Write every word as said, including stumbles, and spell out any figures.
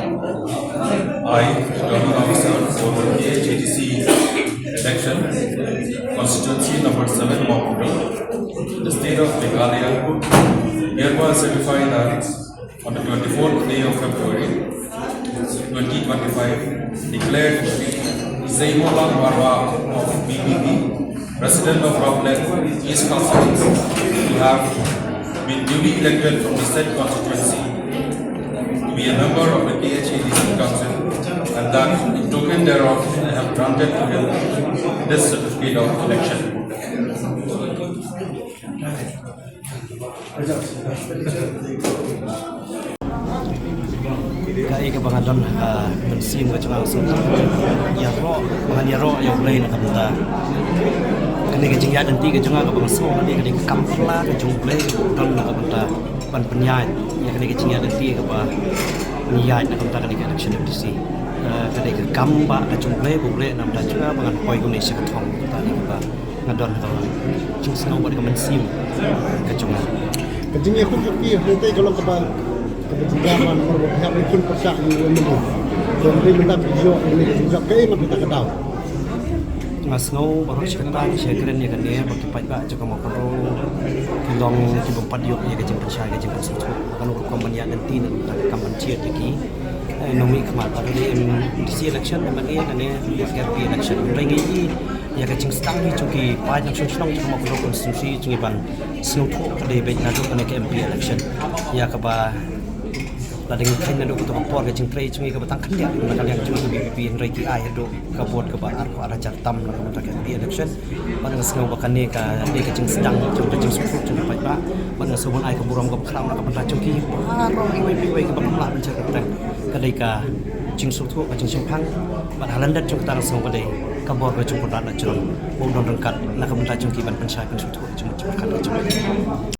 I, returning officer for the K H A D C election, constituency number seven, Mawkyrwat, the state of Meghalaya, hereby certify that on the twenty-fourth day of February twenty twenty-five, declared Shri Zaimawlal Marwa of B B B, resident of Rawleh, East Khasi Hills, to have been duly elected from the said constituency to be a member of the K H A D C Council, and that in token thereof I have granted to him this certificate of election. Kaei kaba nga don ha ka mynsiem ka jong nga, ïaroh, ba ngan ïaroh ïa U Blei na ka bynta kane ka jingïaid lynti ka jong nga, kaba nga sngew kane ka dei ka kam pla ka jong U Blei, don na ka bynta ban pynïaid ïa kane ka jingïaid lynti kaba ngi ïaid na ka bynta kane ka election M D C. Eh, ka dei ka kam ba ka jong U Blei, ba U Blei nam da jong nga ba ngan poi kumne sha ka thong, ka dei kaba nga don ha ka jingsngew bad ka mynsiem ka jong nga. Ka jingïakhun jong phi hangtei ka long kaba, kaba jingïaman, namar ba phi hap ban khun pyrshah ïa u M L A. Te hynrei mynta phi ïoh ïa kane ka jingjop, kaei nga phi ta ka daw? Nga sngew baroh shi katta ki shu kren ïa kane ba ki paidbah jong ka Mawkynrew ki long ki bym pat ïoh ïa ka jingpynshai ka jingpynsngewthuh. Kano ka rukom ban ïaid lynti na ka kam ban jied ïa ki. Eh, nongmihkhmat, ba ka dei M D C election, M L A, kane ka M P election. Hynrei ngi ïa ka jingsdang hi jong ki paid nongshong shnong jong ka Mawkynrew constituency jong ngi ban sngewthuh ka dei beit naduh kane ka M P election. Ïa kaba la dang kheiñ naduh kato ka por ka jingtrei jong ngi kaba tang khyndiat na ka liang jong ngi ka V P P, hynrei ki ai haduh ka vote kaba arphew ar hajar tam na ka bynta ka M P election. Bad nga sngew ba kane ka dei ka jingsdang jong ka jingsngewthuh jong ki paidbah. Bad nga sngew ban ai ka burom kaba khraw na ka bynta jong ki baroh iwei pa iwei kiba ym lah ban shah kyrteng. Ka dei ka jingsngewthuh, ka jingshemphang. Bad ha lyndet jong kata nga sngew ka dei ka bor ka jong u Kynrad Naoh Jrong ba u don ryngkat na ka bynta jong ki ban pynshai pynsngewthuh jong, jong ka jong.